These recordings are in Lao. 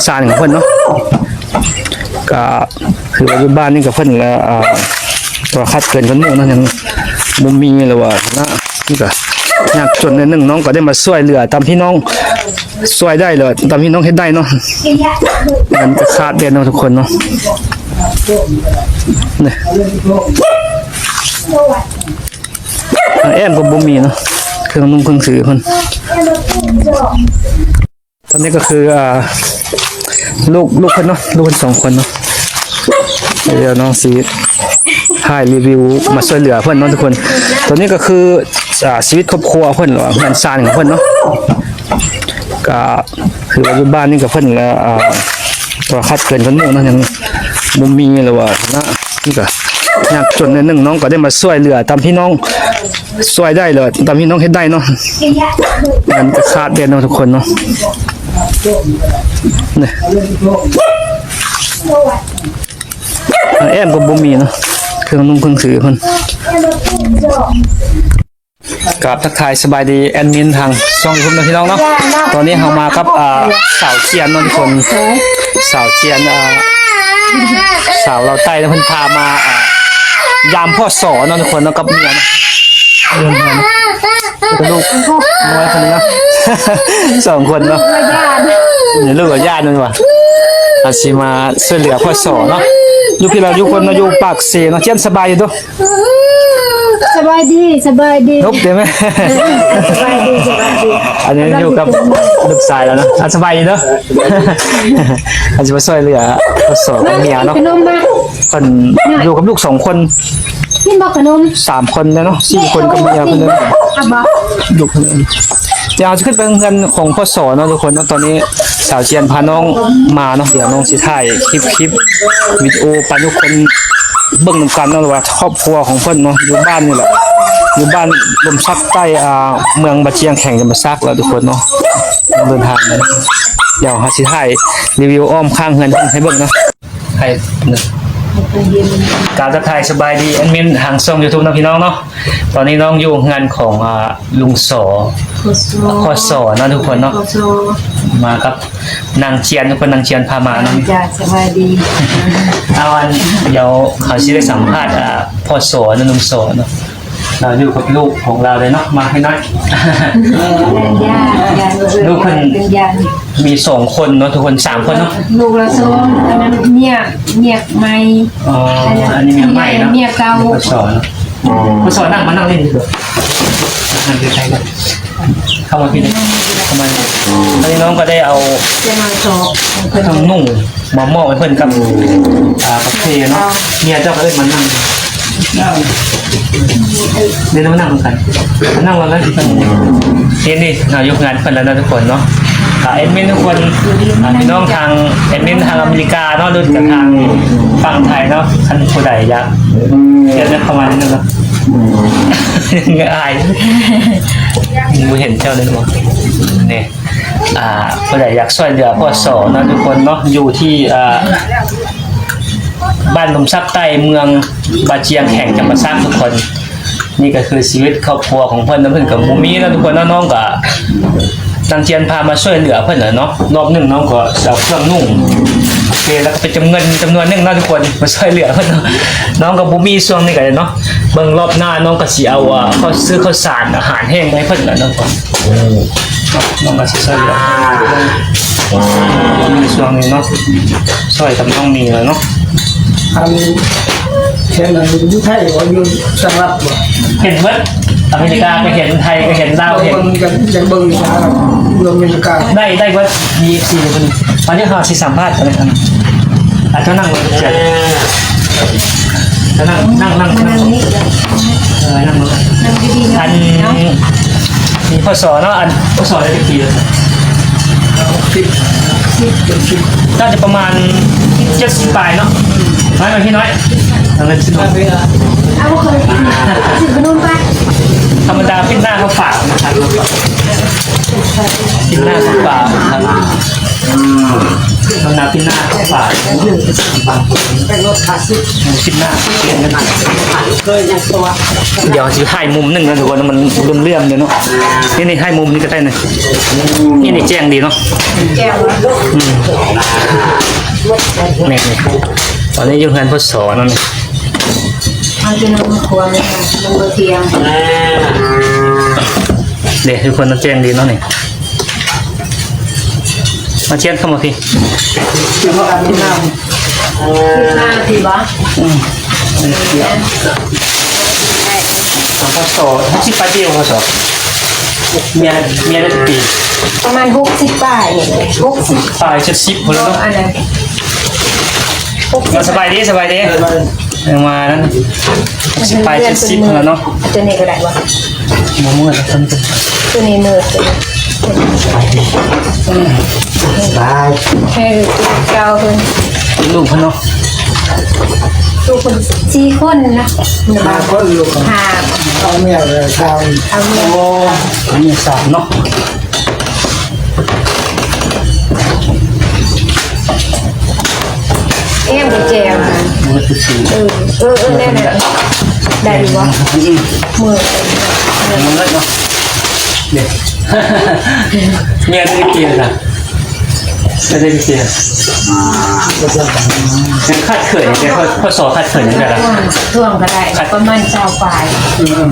ສານຂອງເພິ່ນເນາະ ກະຄືວ່າຢູ່ບ້ານນີ້ກະເພິ່ນກະ ອ່າ ຕົວຂາດເຂີນກັນໝູ່ເນາະ ຍັງບໍ່ມີ ຫຼືວ່ານະ ມັນກະຍາກຈົນໜ້ອຍໜຶ່ງ ນ້ອງກະໄດ້ມາຊ່ວຍເຫຼືອຕາມທີ່ນ້ອງຊ່ວຍໄດ້ ຫຼືຕາມທີ່ນ້ອງເຮັດໄດ້ເນາະ ມັນກະຂາດແດ່ເນາະທຸກຄົນເນາະ ນີ້ ແອ້ມກະບໍ່ມີເນາະ ເຄື່ອງນຸ່ງເຄື່ອງຊື້ເພິ່ນ. ຕອນນີ້ກະຄື ອ່າ ລູກ ລູກເພິ່ນເນາະ ລູກເພິ່ນສອງຄົນເນາະ ດຽວນ້ອງຊິຖ່າຍຣີວິວມາຊ່ວຍເຫຼືອເພິ່ນເນາະທຸກຄົນ ຕອນນີ້ກະຄື ອ່າ ຊີວິດຄອບຄົວເພິ່ນ ຫຼືວ່າເຮືອນຊານຂອງເພິ່ນເນາະ ກະຄືວ່າຢູ່ບ້ານນີ້ກະເພິ່ນກະ ອ່າ ຕົວຂາດເຂີນກັນໝູ່ເນາະ ຍັງບໍ່ມີ ຫຼືວ່ານະ ມັນກະຍາກຈົນໜ້ອຍໜຶ່ງ ນ້ອງກະໄດ້ມາຊ່ວຍເຫຼືອຕາມທີ່ນ້ອງ ຊ່ວຍໄດ້ເລີຍ ຕາມທີ່ນ້ອງເຮັດໄດ້ເນາະ ມັນກະຂາດແດ່ເນາະທຸກຄົນເນາະ ນີ້ ແອ້ມກະບໍ່ມີເນາະ ເຄື່ອງນຸ່ງເຄື່ອງຊື້ເພິ່ນ ກາບທັກທາຍສະບາຍດີແອດມິນທາງຊ່ອງຢູທູບເນາະພີ່ນ້ອງເນາະ ຕອນນີ້ເຮົາມາກັບ ອ່າ ສາວຈຽນເນາະທຸກຄົນ ສາວຈຽນ ອ່າ ສາວລາວໃຕ້ເນາະ ເພິ່ນພາມາ ອ່າ ຢາມ ພ.ສ. ເນາະທຸກຄົນເນາະ ກັບເມຍເນາະ ເມຍເນາະ ກະລູກນ້ອຍຄົນໜຶ່ງເນາະ ສອງຄົນເນາະ ນີ້ລູກກະຢ້ານມັນວ່າ ອາດຊິມາຊ່ວຍເຫຼືອ ພ.ສ. ເນາະ ຢູ່ພີ້ລະ ຢູ່ຄົນເນາະ ຢູ່ປາກເຊເນາະ ຈຽນສະບາຍດີເດີ ສະບາຍດີ ສະບາຍດີ ນຸບໄດ້ໄໝ ສະບາຍດີ ສະບາຍດີ ອັນນີ້ຢູ່ກັບລູກຊາຍລາວເນາະ ອ່າ ສະບາຍດີເດີ ອາດຊິມາຊ່ວຍເຫຼືອ ພ.ສ. ກັບເມຍເນາະ ຂະໜົມມາ ເພິ່ນຢູ່ກັບລູກສອງຄົນ ກິນບໍ່ຂະໜົມ ສາມຄົນແລ້ວເນາະ ສີ່ຄົນກັບເມຍເພິ່ນເນາະ ເອົາບໍ່ ລູກເພິ່ນ ດຽວເຮົາຈະຂຶ້ນໄປເຮືອນຂອງ ພ.ສ. ເນາະທຸກຄົນເນາະ ຕອນນີ້ສາວຈຽນພານ້ອງມາເນາະ ດຽວນ້ອງຊິຖ່າຍຄລິບ ຄລິບວິດີໂອປະນຸກຄົນເບິ່ງນຳກັນເນາະ ວ່າຄອບຄົວຂອງເພິ່ນເນາະ ຢູ່ບ້ານນີ້ແຫຼະ ຢູ່ບ້ານລົມສັກໃຕ້ ອ່າ ເມືອງບາຈຽງ ແຂວງຈຳປາສັກລະທຸກຄົນເນາະ ເດີນທາງມາ ດຽວເຮົາຊິຖ່າຍຣີວິວອ້ອມຂ້າງເຮືອນໃຫ້ເບິ່ງເນາະ ໃຫ້ ກາບທັກທາຍສະບາຍດີແອດມິນທາງຊ່ອງຢູທູບເນາະພີ່ນ້ອງເນາະ ຕອນນີ້ນ້ອງຢູ່ເຮືອນຂອງ ອ່າ ລຸງ ສ. ພ.ສ. ເນາະທຸກຄົນເນາະ ມາກັບນາງຈຽນ ທຸກຄົນ ນາງຈຽນພາມາເນາະ ຈ້າ ສະບາຍດີ ເອົາ ອັນ ດຽວເຮົາຊິໄດ້ສຳພາດ ອ່າ ພ.ສ. ເນາະ ລຸງ ສ. ເນາະ ລາວຢູ່ກັບລູກຂອງລາວເລີຍເນາະ ມາໃຫ້ໜ້ອຍ ເປັນຍາ ຍາ ລູກເພິ່ນເປັນຍາ ມີສອງຄົນເນາະທຸກຄົນ ສາມຄົນເນາະ ລູກລາວສອງ ອັນນັ້ນເມຍ ເມຍໃໝ່ ອໍ ອັນນີ້ເມຍໃໝ່ເນາະ ເມຍເກົ່າ ພ.ສ. ເນາະ ພ.ສ. ນັ່ງມາ ນັ່ງນີ້ດີກວ່າ ນັ່ງໃກ້ໆ ເຂົ້າມາພີ້ເດີ ເຂົ້າມາ ອັນນີ້ນ້ອງກະໄດ້ເອົາ ເຄື່ອງນຸ່ງ ມາມອບໃຫ້ເພິ່ນກັບ ອ່າ ກາເຟເນາະ ເມຍເຈົ້າກະເອີ້ນມານັ່ງ ເດີນມານັ່ງນຳກັນ ນັ່ງລະ ນີ້ ນີ້ ເຮົາຢູ່ເຮືອນເພິ່ນລະເນາະທຸກຄົນເນາະ ກະແອດມິນທຸກຄົນ ອ່າ ພີ່ນ້ອງທາງແອດມິນທາງອາເມລິກາເນາະ ຫຼືກະທາງຝັ່ງໄທເນາະ ຄັນຜູ້ໃດຢາກ ເຊີນເຂົ້າມາເລີຍເນາະ ອາຍ ບໍ່ເຫັນເຈົ້າເລີຍບໍ່ ນີ້ ອ່າ ຜູ້ໃດຢາກຊ່ວຍເຫຼືອ ພ.ສ. ເນາະທຸກຄົນເນາະ ຢູ່ທີ່ ອ່າ ບ້ານລົມສັກໃຕ້ ເມືອງບາຈຽງ ແຂວງຈຳປາສັກທຸກຄົນ ນີ້ກະຄືຊີວິດຄອບຄົວຂອງເພິ່ນເນາະ ເພິ່ນກະບໍ່ມີເນາະທຸກຄົນເນາະ ນ້ອງກະ ນາງຈຽນພາມາຊ່ວຍເຫຼືອເພິ່ນແຫຼະເນາະ ລອບໜຶ່ງນ້ອງກະຊິເອົາເຄື່ອງນຸ່ງ ໂອເຄ ລະກະເປັນຈຳເງິນຈຳນວນໜຶ່ງເນາະທຸກຄົນ ມາຊ່ວຍເຫຼືອເພິ່ນເນາະ ນ້ອງກະບໍ່ມີຊ່ວງນີ້ກະເນາະ ເບິ່ງລອບໜ້ານ້ອງກະຊິເອົາ ອ່າ ເຂົ້າ ຊື້ເຂົ້າສານອາຫານແຫ້ງມາໃຫ້ເພິ່ນແຫຼະເນາະ ນ້ອງກະຊິຊ່ວຍເຫຼືອ ໃນຊ່ວງນີ້ເນາະ ຊ່ອຍກັບນ້ອງມີແລ້ວເນາະ ອັນ ເຫັນຢູ່ໄທບໍ່ ຢູ່ສະຫະລັດບໍ່ ເຫັນເບິດ ອາເມລິກາກະເຫັນ ໄທກະເຫັນ ລາວກະເຫັນ ຢາກເບິ່ງຢູ່ສະຫະລັດ ຢູ່ອາເມລິກາ ໄດ້ ໄດ້ເບິດ ມີເອັຟຊີເພິ່ນ ອັນນີ້ເຮົາຊິສຳພາດກັນ ອ່າ ເຈົ້ານັ່ງລົງເຊີນ ເຈົ້ານັ່ງ ນັ່ງ ນັ່ງ ນັ່ງ ເອີ ນັ່ງລົງ ນັ່ງດີໆ ອັນ ເນາະ ມີ ພ.ສ. ເນາະ ອັນ ພ.ສ. ໄດ້ຈັກປີແລ້ວ ສິບ ສິບ ເປັນສິບ ໜ້າຈະປະມານເຈັດສິບປາຍເນາະ ນ້ອຍ ນ້ອຍ ພີ່ນ້ອຍ ເອົາເງິນຊິບ ເອົາບໍ່ເຄີຍ ຊິຂະໜົມໄປ ທຳມະດາ ປິດໜ້າເຂົ້າຝາ ປິດໜ້າເຂົ້າຝາ ອືມ ທາງໜ້າ ປິ່ນໜ້າຂອງຝາ ແປງລົດຄາຊິກ ປິ່ນໜ້າ ດຽວຊິຖ່າຍມຸມໜຶ່ງນະທຸກຄົນ ມັນເຫຼື່ອມໆຢູ່ເນາະ. ນີ້ໆ ຖ່າຍມຸມນີ້ກໍໄດ້ນະ. ນີ້ໆ ແຈ້ງດີເນາະ ແຈ້ງ ອືມ ແມ່ນ ຕອນນີ້ຢູ່ເຮືອນພໍ່ສໍເນາະ. ເຮົາຈະນຳມາຄວນ ມັນບໍ່ທ່ຽງ ເດ້ ທຸກຄົນ ມັນແຈ້ງດີເນາະນີ້. ມາທຽນເຂົ້າມາພີ້ ມາພີ້ບໍ? ອືມ ຂອງ ພໍສ ຫົກສິບປາຍປີ ພໍສ ເມຍ ເມຍໄດ້ຈັກປີ? ປະມານຫົກສິບປາຍນີ້ ຫົກສິບປາຍ ເຈັດສິບພຸ້ນແລ້ວເນາະ. ອັນນັ້ນ ມາ ສະບາຍດີ ສະບາຍດີ ເອີ ມານັ້ນ ຫົກສິບປາຍ ເຈັດສິບພຸ້ນແລ້ວເນາະ. ຕົວນີ້ກໍໄດ້ບໍ່? ບໍ່ເມື່ອຍແລ້ວ ຕົວນີ້ເມື່ອຍ ຕົວນີ້ ສະບາຍ ໃຫ້ລູກເກົ່າເພິ່ນ ລູກເພິ່ນເນາະ ລູກເພິ່ນສີ່ຄົນນະ ຫ້າຄົນ ລູກ ຫ້າ ເອົາເມຍໄປເຊົ່າ ເອົາເມຍ ໂອ້ ເອົາເມຍສາມເນາະ. ແອມແຈວ ເອີ ເອີ ເອີ ແນວນັ້ນ ໄດ້ຢູ່ບໍ່? ອືມ ມື ມືເນາະ ເມຍໄດ້ເກຍລະ ໄດ້ເກຍ ຍັງຂາດເຂີນຫຍັງ ພໍສ ຂາດເຂີນຫຍັງໄດ້ລະ? ຊ່ວງກໍໄດ້ ປະມານຊາວປາຍ ອືມ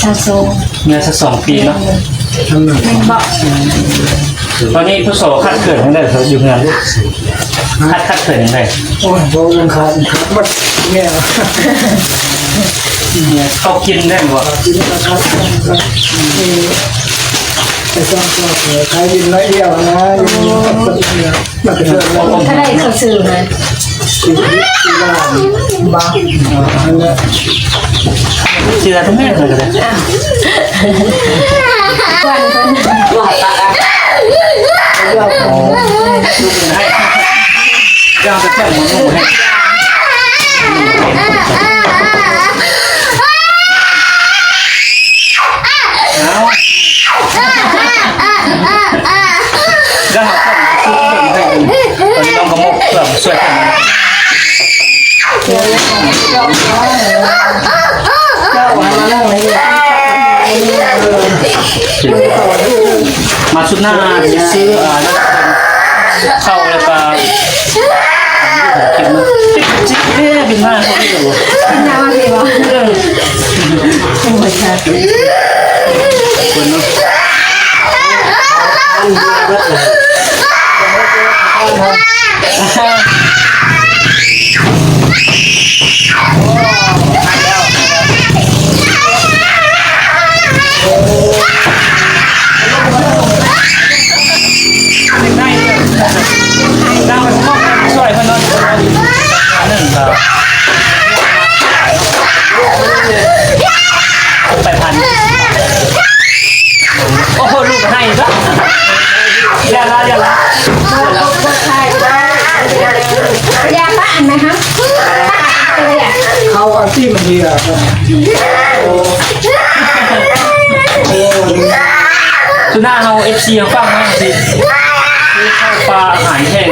ຊາວສອງ ເມຍຊາວສອງປີເນາະ ແມ່ນບໍ່? ຕອນນີ້ ພໍສ ຂາດເຂີນຈັ່ງໃດ ຢູ່ເຮືອນ ຂາດ ຂາດເຂີນຈັ່ງໃດ? ໂອ້ຍ ບໍ່ຍັງຂາດ ຂາດໝົດເມຍ ເຂົ້າກິນໄດ້ບໍ່? ກິນກໍຂາດ ເອີ ໄປສ້າງຄອບຄົວ ຂາຍດິນໜ້ອຍດຽວນະ ມັນເປັນເລື່ອງ ເທົ່າໃດເຂົາຊື້ຫັ້ນ? ທີ່ ທີ່ວ່າ ບໍ່ ອ່າ ອັນນັ້ນ ທີ່ວ່າ ແມ່ນເພິ່ນກໍໄດ້ ອ່ະ ກ່ອນເພິ່ນ ເຈົ້າໄປແຈ້ງໝໍໃຫ້ ເອົາ ດຽວເຮົາເຂົ້າໄປ ຕອນນີ້ນ້ອງກະມົກເພື່ອມາຊ່ວຍກັນ ມາຊຸດໜ້າຊິຊື້ ເຂົ້າແລ້ວກະ ເກັບມາ ເກັບມາ ເກັບມາ ເຂົາຢູ່ ເກັບມາ ເອີ ໂອ້ຍ ເພິ່ນເນາະ ໄປພັນ ໂອ້ໂຫ ລູກໄຫ້ຊະ ຢ່າລະ ຢ່າລະ ຢ່າປະອັນນະ ເຂົາເອົາຕີນມັນດີລະ ໂອ້ ຄືໜ້າເຮົາ ເອັຟຊີ ເຮົາຟັງມາຊິ ປາອາຫານແຫ້ງ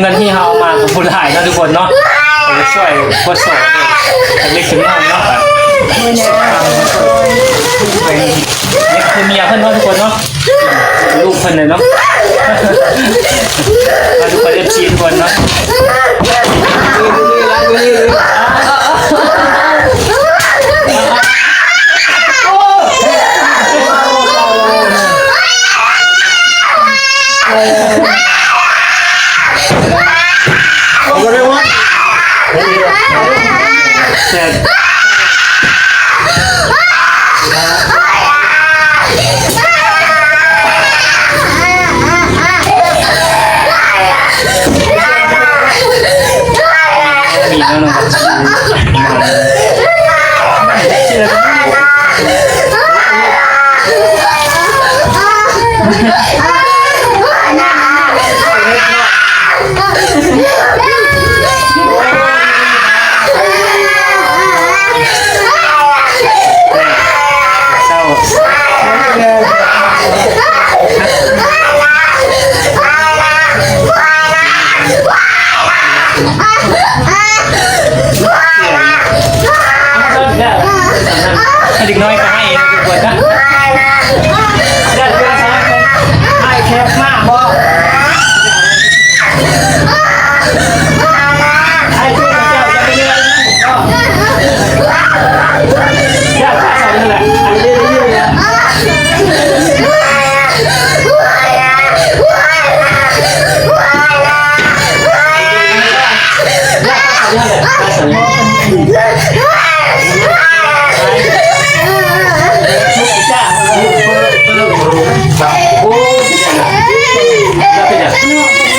ເງິນທີ່ເຮົາເອົາມາກໍບໍ່ຫຼາຍເນາະທຸກຄົນເນາະ ເອົາໄປຊ່ວຍ ຊ່ວຍເດັກນ້ອຍເນາະ ນີ້ຄືເມຍເພິ່ນເນາະທຸກຄົນເນາະ ລູກເພິ່ນເລີຍເນາະ ມາທຸກຄົນ ເອັຟຊີ ທຸກຄົນເນາະ. ເສົ້າ ເດັກນ້ອຍກໍໄຫ້ນະ ທຸກຄົນນະ. ອ້າຍແຄບມາບໍ່? ອ້າຍເຈົ້າຈະໄປເລື່ອຍບໍ່? ຢ່າພາສານີ້ແຫຼະ ອັນເດນີ້ແຫຼະ. ໂອ້ຍ ເປັນຫຍັງລະ? ເປັນຫຍັງ?